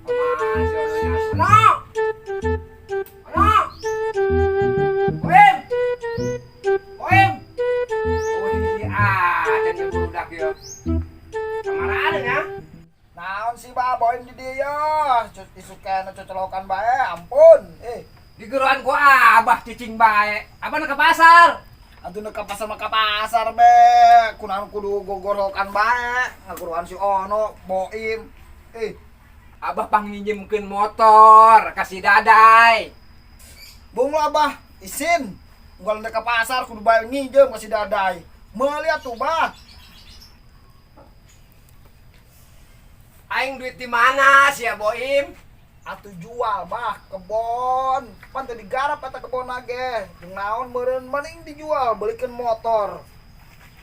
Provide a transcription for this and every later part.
Ano? Ano? Boim! Boim! Oh iya, dan yang budak ya. Kamarana ya? Naon sih bah, boim di dia. Isuk kena cocolokan bae, ampun. Eh, Digeroan ku abah cicing bae. Abah nak ke pasar. Atuh nu ka pasar mah ka pasar be. Kunaon kudu gogorokan bae. Ngaguruan si Ono, boim. Eh, Abah panginjemkeun motor kasih dadai. Bung lo abah, isin. Unggal ka pasar kudu bae nginjem kasih dadai. Meuli atuh bah. Aing duit di mana sih ya Boim? Atuh jual bah kebon. Pan teu digarap eta kebon ge. Jeung naon meureun mending dijual belikeun motor.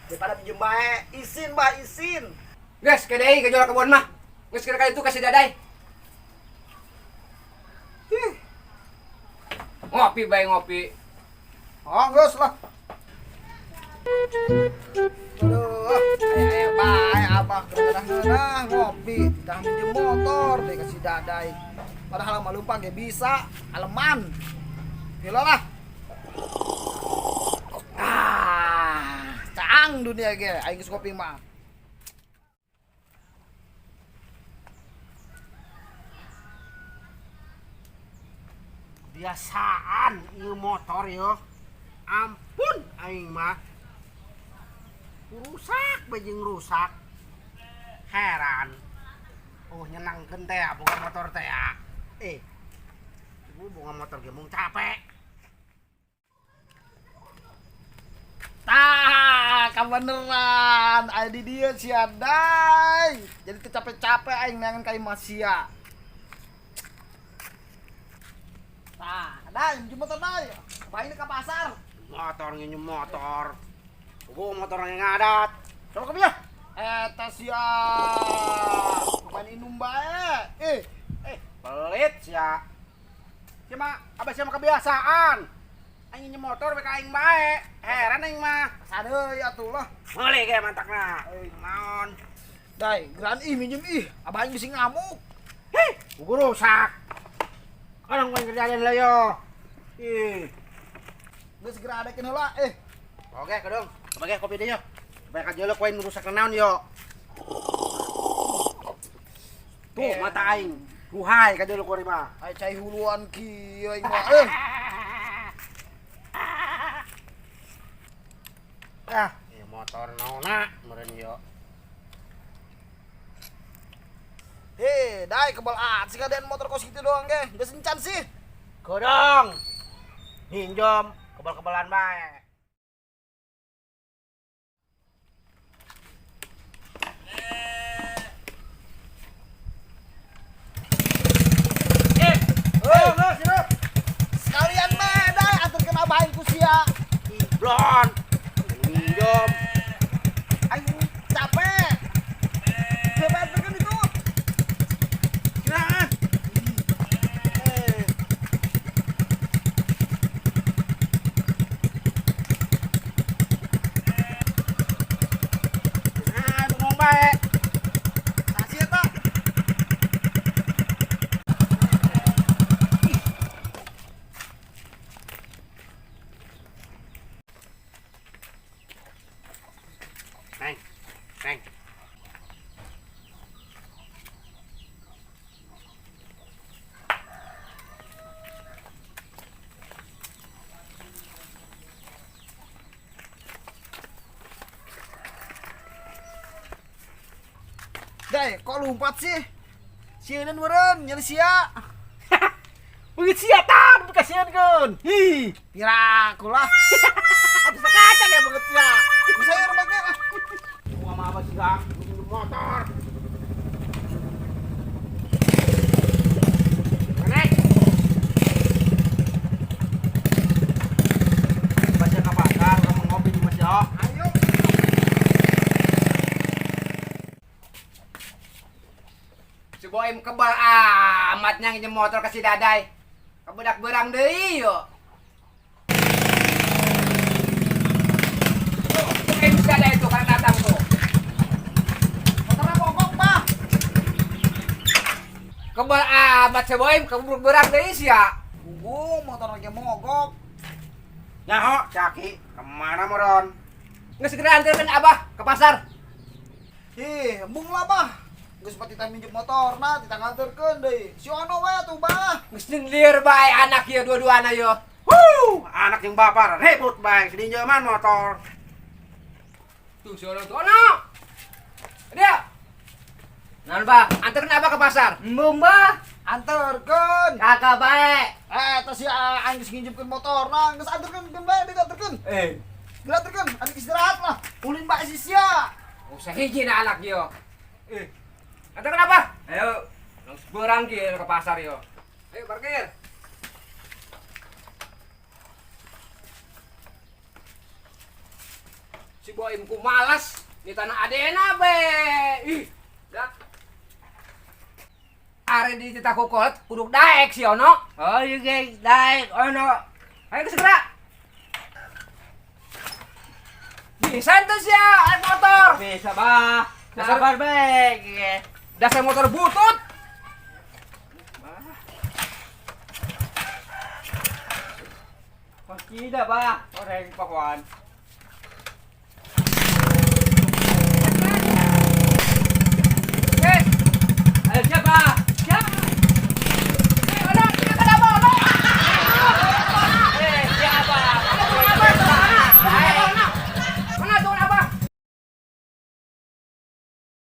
Daripada pinjem bae, isin bah isin. Geus ke deui ke jual kebon mah. Geus kira kali itu kasih dadai. Ih, Ngopi bae ngopi. oh geus lah. Aduh, aya bae abah geunah-geunah ngopi, dah minjem motor deh kasih dadai. Padahal mah lupa ge bisa, aleman. Gila lah. Ah, caang dunia ge aing geus ngopi mah. Biasaan ieu motor yo. Ampun aing mah. Rusak bejing rusak. Heran. Oh nyenangkeun teh boga motor teh. Eh. Ibu boga motor ge mung capek. Tah, kabeneran aya di dieu sia dai. Jadi teu capek-capek aing neangan ka imah sia. Tah, dai minjem motor dai. Aing ka pasar. Motor nginjem motor. Gua motor yang ngadat. Coba ke dia. Eta sia. Bukan inum bae. Eh, Eh, pelit sia. Sia mah abah sia mah kebiasaan. Aing nginjem motor we ka aing bae. Heran aing mah. Sadeui atuh lah. Meuli ge mantakna. Naon? Dai, geran ih minjem ih. Abah aing bisi ngamuk. Heh, gua rusak. Kadang main kerjaan lah yo. Ih. Geus segera adekeun heula eh. Oke, kedong. Sebagai kopi deh yo. Supaya kajelek wae rusak naon yo. Tuh mata aing. Duhai kajelek kuari mah. Ai cai huluan kieu aing mah eh. Ah, ieu motor naonna meureun yo. Hei, dai kebal at sih kadean motor kos gitu doang ge. Geus encan sih. Kodong. Minjem kebal-kebalan bae. Eh, Oh, geus hirup. Sekalian mah dai anterkeun abah aing ku sia. Blon. Minjem. Aing capek. Coba anterkeun itu. Nah. Eh. Nah, bengong bae. Kasih eta. Neng. Neng. Dai, kok lompat sih? Sieun meureun nyeri sia. Begitu sia tan, kasihan kan. Hi. Piraku lah. Bisa kacang ya begitu sia. Bisa ya rembaknya. Ah. Gua sama abah sih gak motor. Neng. Masih ke pasar, kamu ngopi di Mas yo. Ayo. Boim kebal amat nginjem motor ke si Dadai. Kebedak berang deui yo. Tuh, si Dadai itu kan datang tuh. Motorna mogok, Bah. Kebal amat si Boim keburu berang deui sia. Gugu motor lagi mogok. Nyaho, caki, kemana moron? Nggak segera antarkan Abah ke pasar. Ih, embung lah, Bah. Geus pati tah minjem motorna, titah nganterkeun deui. Si Ono we atuh, Bah. Geus lieur bae anak ieu dua-duana yo. Wuh, anak yang bapak ribut bae, sedinjeman motor. Tuh si Ono tuh Ono. Dia. Naon, Bah? Antarkan Abah ke pasar. Embung, Bah. Anterkeun. Kakak bae. Eh, terus si aing geus nginjemkeun motorna, geus anterkeun keun bae, deui anterkeun. Eh, Geus anterkeun, aing istirahat lah. Ulin bae si sia. usah hiji na anak yo. Eh, antarkan Abah. Ayo. Langsung berang ke pasar yo. Ayo parkir. Si Boim ku malas di tanah adena be. Ih, dah. Are di tita kukolet kudu daek si Ono. Oh, iya, guys, daek ono. Ayo segera. Bisa tuh sih ya, naik motor. Bisa, Bah. Dasar- Sabar bae. Dasar motor butut. Tidak, Bah. Orang pakuan.